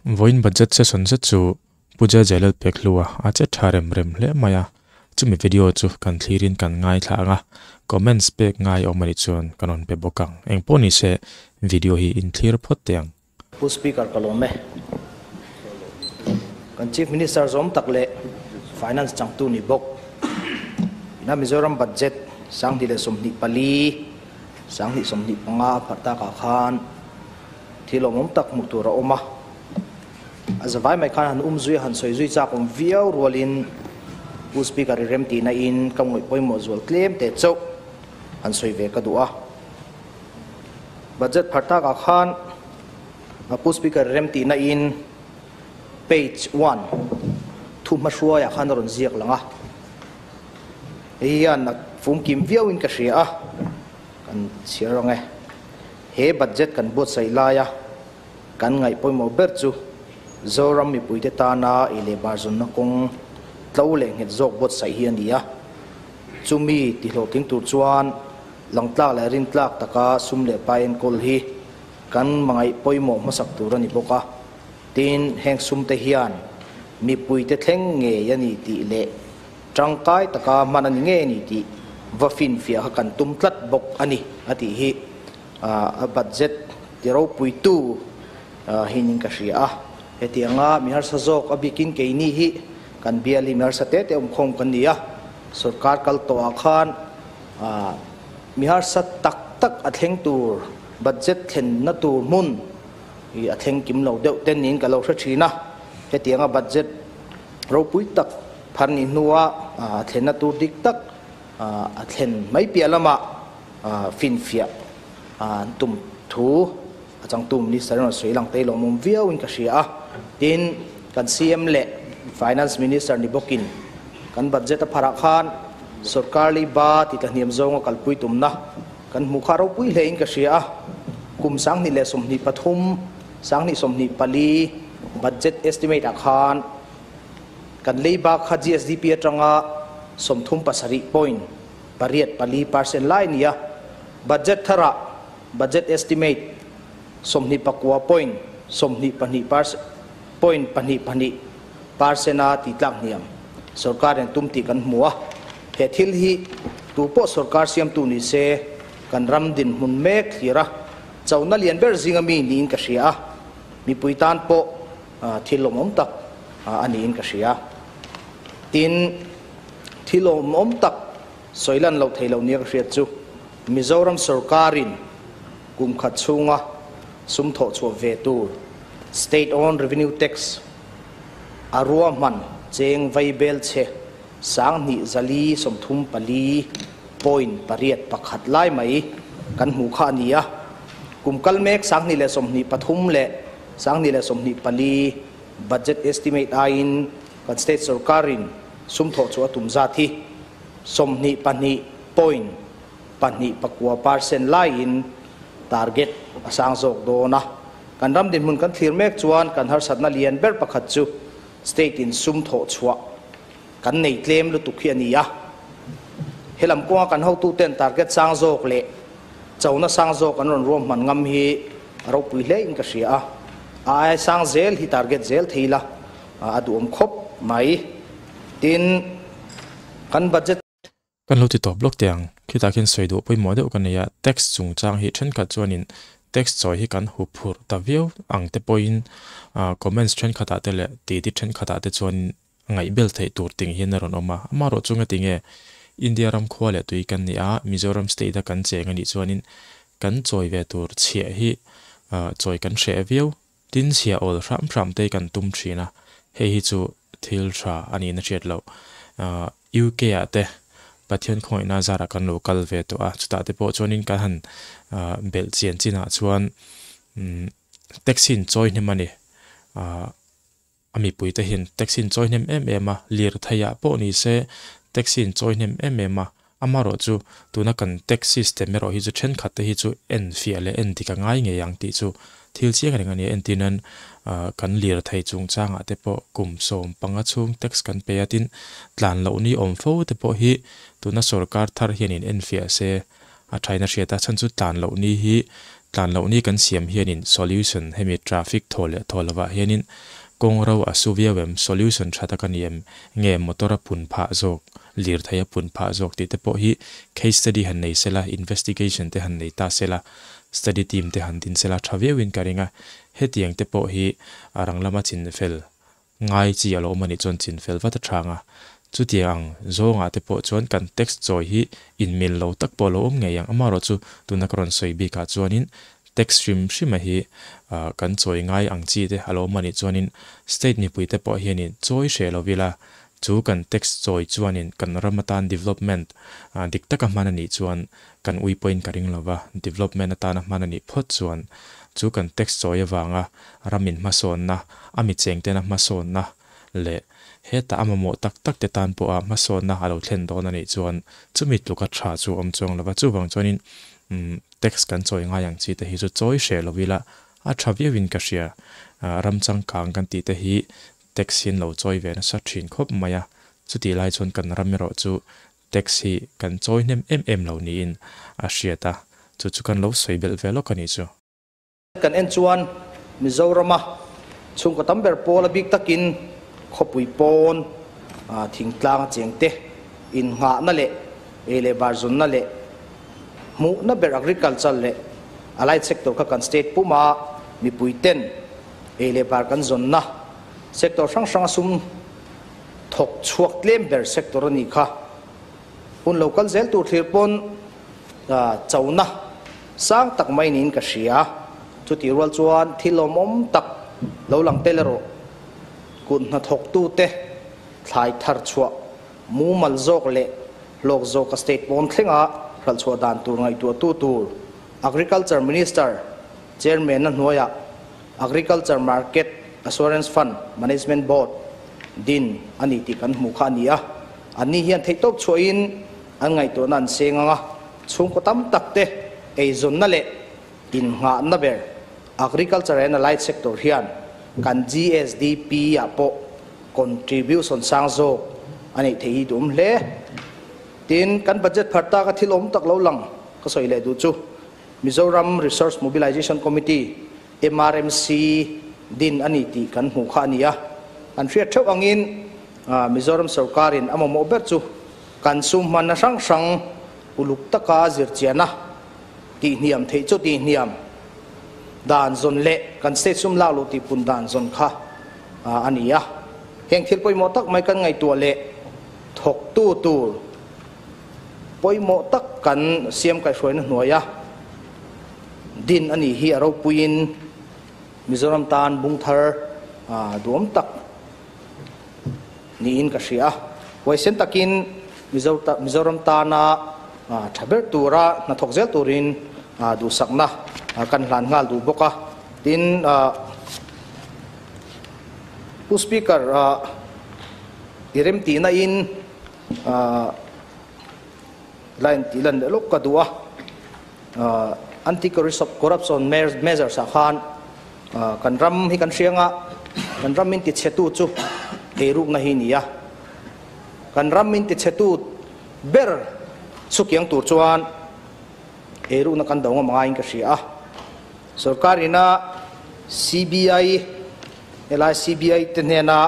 Vawiin budget session zet chu Pu Jeje Lalpekhlua a che tha rem rem hle mai a, chumi video chu kan thlirin kan ngaithla ang a, comments pek ngai awm a nih chuan kan rawn pe bawk ang. Engpawh ni se video hi in thlir phawt teh ang. Pu Speaker ka lawm e. Kan Chief Minister zawm tak leh Finance changtu ni bawk ina Mizoram Budget 2024, 2025 a pharh takah khan thil awmawm tak hmuh tur a awm a. A zavai mai khan han um zui a, han sawi zui chak awm viau rualin Pu Speaker i remtihna in ka ngawih pawimawh zual tlem teh chauh han sawi ve ka duh a. Budget phar takah khan Pu Speaker i remtihna in page one thu hmahruaiah khan a rawn ziak lang a. Hei hian a fumkim viauin ka hria a, kan chhiar ang e. He budget kan buatsaih laia kan ngaih pawimawh ber chu Zoram mipuite tana ei leh bar zawnna kawng tlo leh nghet zawk buatsaih hi a ni a. Chumi tihlawhtling tur chuan langtlak leh rintlak taka sum leh pai enkawl hi kan mangaih pawimawh hmasak tur a ni bawk a. Tin, heng sumte hian mipuite thleng ngei a ni tih leh tangkai taka hman a ni ngei a ni tih va finfiah kha kan tum tlat bawk a ni, a tih hi a budget ti ropuitu hinin ka hria a. Hetianga mi harsa zawk a bikin keini hi kan bial hi mi harsa te te awmkhawm kan ni a, sorkar kal tawhah khan mi harsa tak tak a thleng tur budget thlenna tur hmun i a thleng kim lo deuh te niin ka lo hre thin a, hetianga budget ropui tak phar nih hnua a thlenna tur dik tak a thlen mai piah lamah finfiah an tum thu a changtu Minister in rawn sawi lang te lawmawm viauin ka hria a, tin kan CM leh Finance Minister ni bawkin kan budget a pharah khan sorkar leiba ti tlahniam zawnga kalpui tumna Kan hmuh kha ropui hlein ka hria a, kum 2023, 2024 budget estimate ah khan kan lei bak kha GSDP atanga 37 point pariat pali percent lai a ni a, budget tharah budget estimate 29 point 22 point pahnih pahnih percent a tih tlak hniam sorkar in tum tih kan hmu a. He thil hi tu pawh sorkar siamtu ni se kan ram dinhmun mek thlir a, chona lian ber zinga mi niin ka hria a, mipui tan pawh thil lawmawm tak a niin ka hria. Tin, thil lawmawm tak sawi lan loh thei lo nia ka hriat chu Mizoram sorkarin kum khat chhunga sum thawh chhuah ve tur State Owned Revenue Tax a ruahman cheng vaibel che 2434 point pariat pakhat lai mai kan hmuh kha a ni a. Kum kal mek 2023 leh 2024 budget estimate aiin kan state sorkarin sum thawh chu a tum zat hi 22 point pahnih pakua percent laiin target a sang zawk dawn a. Kan ram dinhmun kan thlir mek chuan kan harsatna lian ber pakhat chu state in sum thawh chhuah kan nei tlem lutuk hi a ni a. Helam kawnga kan hotuten target sang zawk leh chona sang zawk an rawn ruahman ngam hi a ropui hle in ka hria a. A aia sang zel hi target zel thei ila a duhawm khawp mai. Tin, kan budget. Kan lo ti tawp lawk teh ang. Khitah khian sawi duh pawimawh deuh ka nei a, text chungchang hi thenkhat chuanin text chawi hi kan hu phurh ta viau ang te pawhin comments thenkhatah te leh titi thenkhatah te chuan ngaihbel theih tur ting hian a rawn awm a. Amaherawh chu ngati nge India ram khua leh tui kan ni a, Mizoram state a kan cheng a nih chuanin kan chawi ve tur chhiah hi chawi kan hreh viau. Tin chhia awl hram hram te kan tum thin a, hei hi chu thil tha a niin a hriat loh. UK ah te Pathian khawngaihna zarah kan lo kal ve tawh a, chutah te pawh chuanin kan han belh chian chinah chuan taxi in chawi hnem a ni. A mipui te hian taxi in chawi hnem em em a, lirtheiah pawh ni se taxi in chawi hnem em em a, amaherawh chu tuna kan tax system erawh hi chu thenkhat te hi chu en fiah leh en dik a ngai ngei ang tih chu thil chiang reng a ni a, entirnan kan lirthei chungchangah te pawh kum 15 chhung tax kan pe a tin tlan loh ni awm fo te pawh hi tuna sorkar thar hianin en fiah se. a thain a hriat a chhan chu tlan loh ni hi tlan loh ni kan siam hianin solution hemi traffic thaw leh thaw lovah hianin kawng ro a su viau em solution tha tak a ni em nge motor a pun phah zawk lirthei a pun phah zawk tih te pawh hi case study han nei sela investigation te han nei ta sela study team te han din sela tha viauin ka ring a hetiang te pawh hi a rang lama chin fel ngai chi a lo awm a nih chuan chin fel vat a thang a chutiang zawngah te pawh chuan kan tax chawi hi inmil lo tak pawh a lo awm ngei ang amaherawhchu tuna ka rawn sawi bikah chuanin tax hrim hrima hi kan chawi ngai ang chi te a lo awm a nih chuanin state mipui te pawh hianin chawi hreh lo ila chu kan tax chawi chuanin kan ram atan development dik taka hman a nih chuan kan ui pawhin ka ring lova development atana hman a nih phawt chuan chu kan tax chawi avanga ramin hmasawnna a mi cheng tena hmasawnna leh heta a mamawh tak tak te tan pawha hmasawnna a lo thlen dawn a nih chuan chumi tluka tha chu awm chuang lova chuvang chuanin tax kan chawi ngai ang chi te hi chu chawi hreh lo ila a tha viauin ka hria ram changkang kan tih te hi tax hian lo chawi ve nasa thin khawp mai a chuti lai chuan kan ram erawh chu tax hi kan chawi hnem em em lo niin a hriat a chu chu kan lo sawi belh ve lawk a nih chu. Kan en chuan Mizorama chhungkaw tam ber pawl a bik takin khawpui pawn thingtlang a cheng te innghahna leh ei leh bar zunna leh hmuhna ber agriculture leh allied sector kha kan state puma mipui ten ei leh bar kan zawnna sector hrang hranga sum thawk chhuak tlem ber sector a nih kha. Hun lo kal zel tur thlir pawn chona sang tak mai niin ka hria. Chutih rual chuan thil awmawm tak lo lang tel erawh kut hnathawktu te thlai thar chhuah mumal zawk leh hlawk zawka state pawn thlenga hralh chhuah dan tur ngaihtuahtu tur Agriculture Minister Chairman-a hnuaiah Agriculture Market Assurance Fund Management Board din a ni tih kan hmuh kha a ni a. Anni hian theihtawp chhuahin an ngaihtuahna an seng ang a, chhungkaw tam tak te eizawnna leh innghahna ber Agriculture and Allied Sector hian kan GSDP ah pawh contribution sang zawk a neih theih hi duhawm hle. Tin, kan budget phar tak a thil awm tak lo lang ka sawi leh duh chu Mizoram Resource Mobilization Committee, MRMC, din a ni tih kan hmuh kha a ni a. Kan hriat theuh angin Mizoram sorkarin a mamawh ber chu kan sum hmanna hrang hrang uluk taka zirchiana tihhniam theih chu tihhniam dan zawn leh kan state sum lak luh tihpun dan zawn kha a ni a. Heng thil pawimawh tak mai kan ngaihtuah leh thawktu tur pawimawh tak kan siam kaihhruaina hnuaia din a nih hi a ropuiin Mizoram tan bung thar duhawm tak niin ka hria a. Huaisen takin Mizoram tana tha ber tura hnathawk zel turin duhsakna kan hlan nghal duh bawk a. Tin, Pu Speaker, i remtihna in line tih lan leh lawk ka duh a. Anti-corruption measures ah khan kan ram hi kan hriang a, kan ram in tichhetu chu eirukna hi ni a. Kan ram in tichhetu ber chukiang tur chuan eirukna kan do ngam angaiin ka hria a. Sorkar ina CBI, helai CBI te hnena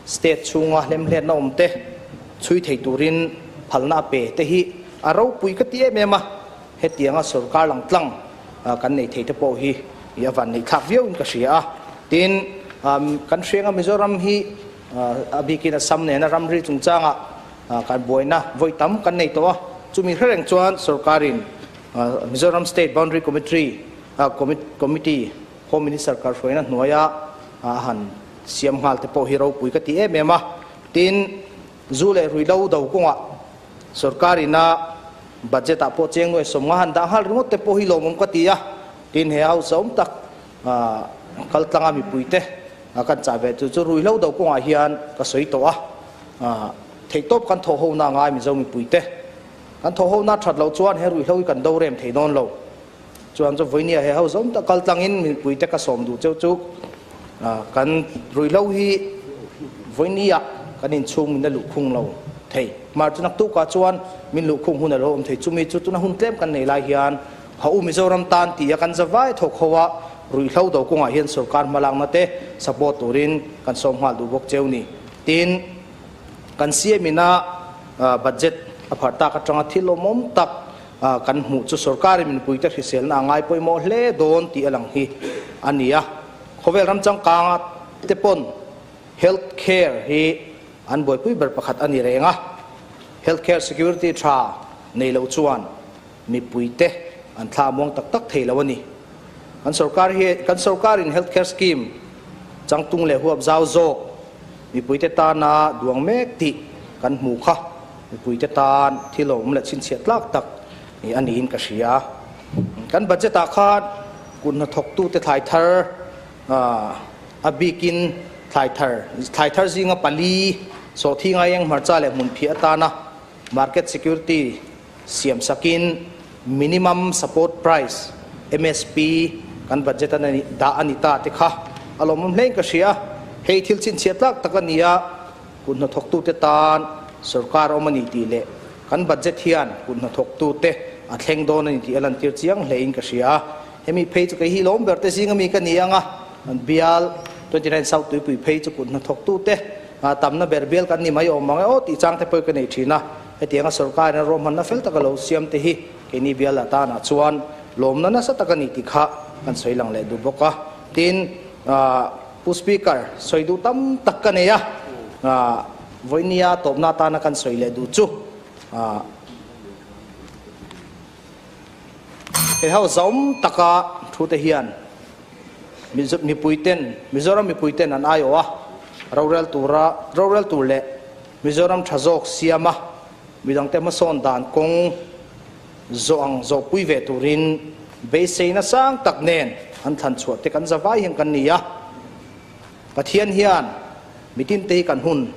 state chhunga hlemhletna awm te chhui thei turin phalna a pe te hi a ropui ka ti em em a, hetianga sorkar lang tlang kan nei thei te pawh hi a van neih thlak viauin ka hria a. Tin, kan hrianga Mizoram hi a bikin Assam nena ramri chungchanga kan buaina vawi tam kan nei tawh a, chumi hrereng chuan sorkarin Mizoram State Boundary Committee Committee Home Minister karhruaina hnuaia a han siam nghal te pawh hi ropui ka ti em em a. Tin, zu leh ruihlo do kawngah sorkarina budget ah pawh cheng nuai sawm nga han dah nghal ringawt te pawh hi lawmawm ka ti a. Tin, he house awm tak kal tlanga mipui te kan chah ve chu chu ruihlo do kawngah hian ka sawi tawh a. Theihtawp kan thawh ho na ngai Mizo mipui te. Kan thawh ho na that loh chuan he ruihlo hi kan do rem thei dawn lo. Chuan chu vawinia he ho zawm tak kal tlangin mipui te ka sawm duh cheu chu kan ruihlo hi vawinia kan inchhung min a luh khung lo. thei. Mar chu naktukah chuan min luhkhung hun a lo awm thei. Chumi chu tuna hun tlem kan nei lai hian ha u Mizoram tan tia kan zavai thawk ho a, ruihhlo do kawngah hian sorkar hmalakna te support turin kan sawm nghal duh bawk cheu ni. Tin, kan CM ina budget a pharh tak atanga thil awmawm tak kan hmuh chu sorkarin mipuite hriselna a ngai pawimawh hle dawn tih a lang hi a ni a. Khawvel ram changkanga te pawn health care hi an buaipui ber pakhat a ni reng a. Health care security tha nei lo chuan mipuite an thla muang tak tak thei lo a ni. Kan sorkar hi kan sorkarin health care scheme changtung leh huap zau zawk mipuite tana duang mek tih kan hmu kha mipuite tan thil awm leh chhinchhiah tlak tak a niin ka hria. Kan budget ah khan kut hnathawktute thlai thar a bikin thlai thar thlai thar zinga pali sawhthi ngai eng hmarcha leh hmunphiah atana market security siam sakin minimum support price, MSP, kan budget a dah a ni ta te kha a lawmawm hlein ka hria. Hei thil chhinchhiah tlak tak a ni a, kut hnathawktute tan sorkar awm a ni tih leh kan budget hian kut hnathawktute a thleng dawn a ni tih a lantir chiang hlein ka hria. Hemi phei chu kei hi lawm ber te zinga mi ka ni ang a, an bial 29 South Tuipui phei chu kut hnathawktute tamna ber bial kan ni mai awm ang e aw tih chang te pawh ka nei thin a. Hetianga sorkarin a ruahmanna fel taka lo siam te hi keini bial atanah chuan lawmna nasa tak a ni tih kha kan sawi lang leh duh bawk a. Tin, Pu Speaker, sawi duh tam tak ka nei a, vawinia tawpna atana kan sawi leh duh chu he ho zawm taka thu te hian mipuiten, Mizoram mipuiten an aiawh a, rorel tura rorel tur leh Mizoram tha zawk siama midangte hmasawn dan kawng zawh ang zawhpui ve turin beiseina sang tak nen an thlan chhuah te kan zavai hian kan ni a. Pathian hian mitinte hi kan hun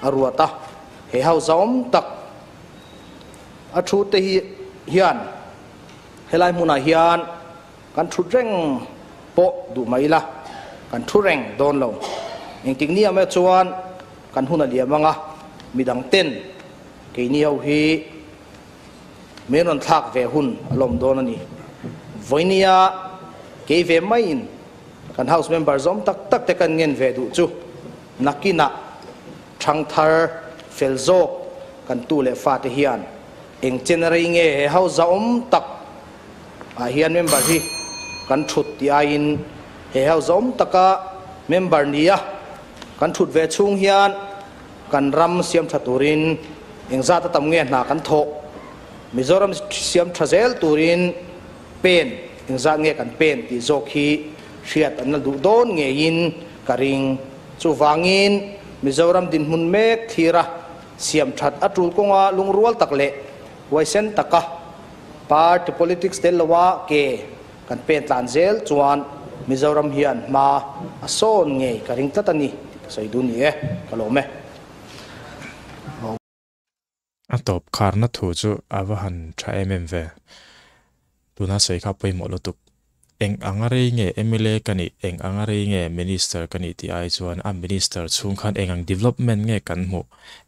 a ruat a, he ho zawm tak a thu te hi hian helai hmunah hian kan thut reng pawh duh mai ila, kan thu reng dawn lo. Engtik ni ah chuan kan hun a liam anga midang ten keini ho hi min rawn thlak ve hun a lawm dawn a ni. Vawinia kei ve maiin kan house member zawm tak tak te kan ngen ve duh chu nakinah thangthar fel zawk kan tu leh fate hian eng chen rei nge he house zahawm tak ah hian member hi kan thut tih aiin he house zahawm taka member nia kan thut ve chhung hian kan ram siam tha turin engzat a tam nge hna kan thawh, Mizoram siam tha zel turin pen engzat nge kan pen tih zawk hi hriat an la duh dawn ngeiin ka ring. Chuvangin Mizoram dinhmun mek thlira siam that a tul kawnga lungrual tak leh huaisen taka party politics tel loa ke kan pen tlan zel chuan Mizoram hian hma a sawn ngei ka ring tlat a ni tih ka sawi duh ni e, ka lawm e. A tawp kharna thu chu a va han tha em em ve. Tuna sawi kha pawimawh lutuk. Eng anga rei nge mla ka nih, eng anga rei nge minister ka nih tih ai chuan a minister chhung khan eng ang development nge kan hmuh,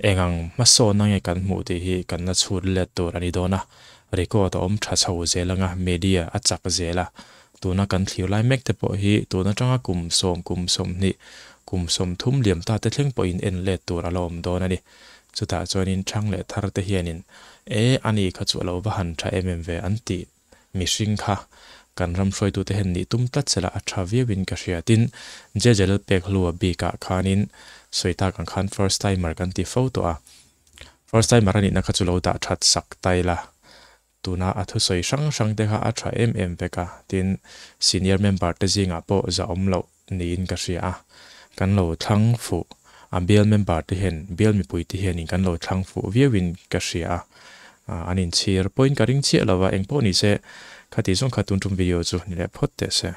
eng ang hmasawnna nge kan hmuh tih hi kan la chhut let tur a ni dawn a. Record a awm tha chho zel anga media a chak zel a. Tuna kan thlir lai mek te pawh hi tun atanga kum sawm, kum sawmhnih, kum sawmthum liam ta te thleng pawhin en let tur a la awm dawn a ni. Chutah chuanin thang leh thar te hianin e ani kha chu a lo va han tha em em ve an tih mihring kha kan ram hruaitute hian nih tum tlat sela a tha viauin ka hria. Tin, JJ Lalpekhlua bikah khanin sawi tak ang khan first timer kan ti fo tawh a. First timer a nihna kha chu lo dah that sak ta ila. Tuna a thusawi hrang hrang te kha a tha em em vek a, tin senior member te zingah pawh zahawm loh niin ka hria a, kan lo thlang fuh a bial member te hian bial mipui te hianin kan lo thlang fuh viauin ka hria a, an inchhir pawhin ka ring chiah lo va, engpawh ni se khati zawng kha tun tum video chu ni leh phawt teh se.